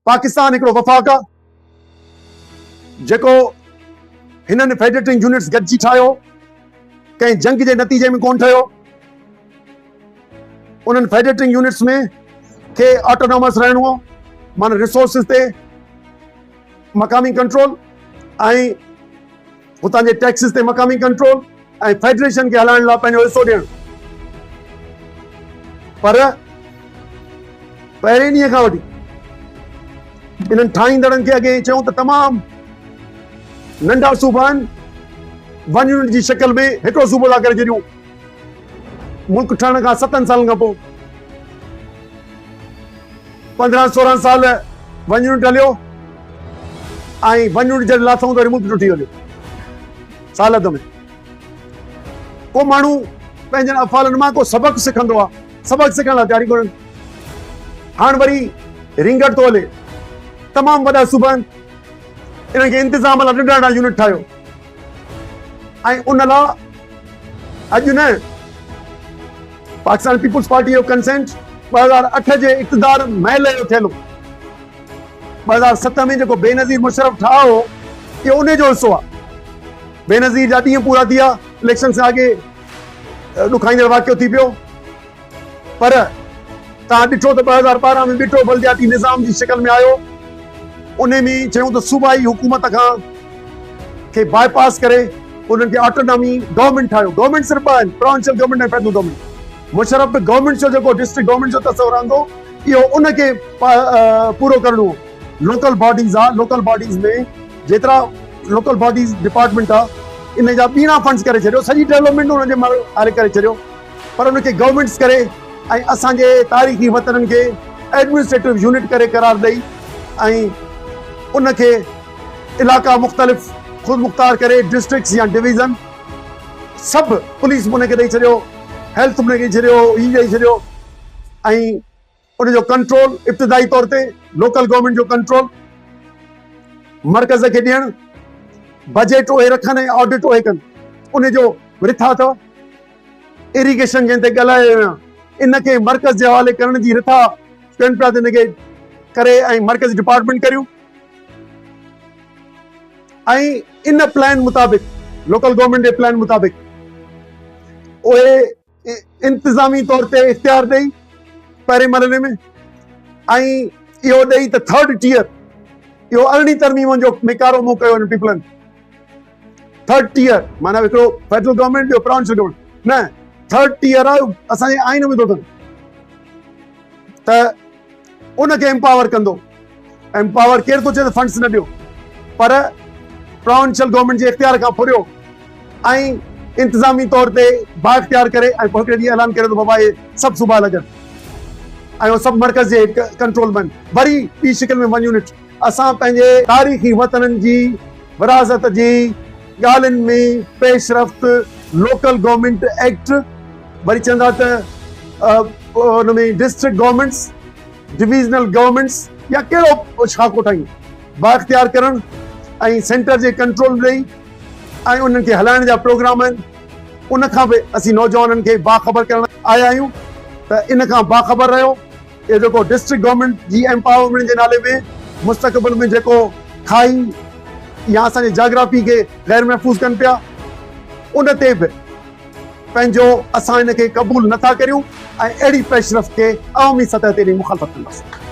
پاڪستان هڪڙو وفاق آ جيڪو هنن فيڊريٽنگ يونٽس گڏجي ٺاهيو، ڪنهن جنگ جي نتيجي ۾ ڪون ٺهيو. انهن فيڊريٽنگ يونٽس ۾ کي آٽونومس رهڻو هو، معنی ريسورسز تي مقامي ڪنٽرول ۽ هتان جي ٽيڪسز تي مقامي ڪنٽرول ۽ فيڊريشن کي هلائڻ لاء پنهنجو حصو ڏيڻ. پر پهرين ڏينهن کان وٺي انهن ٺاهيندڙن کي اڳي چيون ته تمام ننڍا صوبا آهن، ون يونٽ جي شڪل ۾ هڪڙو صوبو ٿا ڪري ڇڏيون. ملڪ ٺهڻ کان ستن سالن کان پوء 15 16 سال ون يونٽ هليو ۽ ون يونٽ جڏهن لاٿائون ته وري ملڪ ٽٽي ويو سال اڌ ۾. ڪو ماڻهو پنهنجن افعالن مان ڪو سبق سکندو آهي، سبق سکڻ لاء تياري ڪونهن. هاڻ وري رينگٽ ٿو هلي، تمام وڏا صوبا آهن، انهن کي انتظام لاء ننڍا ننڍا يونٽ ٺاهيو ۽ ان لاء اڄ نه پاڪستان پيپلز پارٽي جو ڪنسينٽ 2008 جي اقتدار مهل جو ٿيل هو. 2007 ۾ جيڪو بينظير مشرف ٺاهه هو اهو ان جو حصو آهي. بينظير جا ڏينهن پورا ٿي ويا، اليڪشن سان اڳي ڏکائيندڙ واقعو ٿي پيو، پر توهان ڏٺو ته 2012 ۾ ٻٽو بلدياتي نظام جي شڪل ۾ آيو، ان ۾ چيون ته صوبائي حڪومت کان کي باء پاس ڪري انهن کي آٽونامي گورنمينٽ ٺاهيو. گورنمينٽ صرف ٻه آهن، provincial government ۽ federal government. Musharraf به گورنمينٽ جو جيڪو ڊسٽرڪٽ گورنمينٽ جو تصور آندو اهو ان کي پورو ڪرڻو هو. لوڪل باڊيز آ، لوڪل باڊيز ۾ جيترا لوڪل باڊيز ڊپارٽمينٽ آ ان جا ٻيڻا فنڊز ڪري ڇڏيو، سڄي ڊولپمينٽ انهن جي حوالي ڪري ڇڏيو، پر ان کي گورنمينٽس ڪري ۽ اسان جي تاريخي وطنن کي ايڊمنسٽريٽو يونٽ ڪري قرار ڏئي ۽ ان کي علائقا مختلف خود مختار ڪري ڊسٽرڪٽس يا ڊويزن سڀ پوليس به ان کي ڏئي ڇڏيو، هيلٿ به ان کي ڏئي ڇڏيو، هي ڏئي ڇڏيو ۽ ان جو ڪنٽرول ابتدائي طور تي لوڪل گورنمينٽ جو ڪنٽرول مرڪز کي ڏيڻ، بجيٽ اهي رکن ۽ آڊٽ اهي ڪن، ان جو رٿا اٿو. ايريگيشن جنهن تي ڳالهايو ويو آهي ان کي مرڪز جي حوالي ڪرڻ جي رٿا ڪن پيا ته ان کي ڪري ۽ مرڪزي ڊپارٽمينٽ ڪريون ۽ ان پلان مطابق لوڪل گورنمينٽ جي پلان مطابق اهي انتظامي طور تي اختيار ڏئي پهرين مرحلي ۾ ۽ اهو ڏئي ته ٿرڊ ٽيئر اهو ارڙهين ترميم جو مڪارو مون ڪيو هن پيپلن ٿرڊ ٽيئر معنی هڪڙو فيڊرل گورنمينٽ ٻيو پراونشل گورنمينٽ نه ٿرڊ ٽيئر آهي اسان جي آئين ۾ ٿو اٿن ته ان کي امپاور ڪندو. امپاور ڪير ٿو چئي ته فنڊز نه ڏيو، پر پراونشل گورنمينٽ جي اختيار کان ڦريو ۽ انتظامي طور تي بااختيار ڪري ۽ پوء هڪڙي ڏينهن اعلان ڪري ته بابا اهي سڀ صوبا لڳن ۽ اهي سڀ مرڪز جي ڪنٽرول ۾ وري ٻي شڪل ۾ ون يونٽ. اسان پنهنجي تاريخي وطنن جي وراثت جي ڳالهين ۾ پيش رفت لوڪل گورنمينٽ ايڪٽ وري چوندا ته ان ۾ ڊسٽرڪٽ گورنمينٽس، ڊويزنل گورنمينٽس يا ڪهڙو شاخو ٺاهيون بااختيار ڪرڻ ۽ سينٽر جي ڪنٽرول ڏئي ۽ انهن کي هلائڻ جا پروگرام آهن ان کان به اسين نوجوانن کي باخبر ڪرڻ آيا آهيون ته ان کان باخبر رهيو. اهو جيڪو ڊسٽرڪٽ گورنمينٽ جي ايمپاورمينٽ جي نالي ۾ مستقبل ۾ جيڪو کائي يا اسان جي جاگرافي کي غير محفوظ ڪن پيا ان تي به پنهنجو اسان ان کي قبول نٿا ڪريون ۽ اهڙي پيش رفت کي عوامي سطح تي مخالفت ڪنداسين.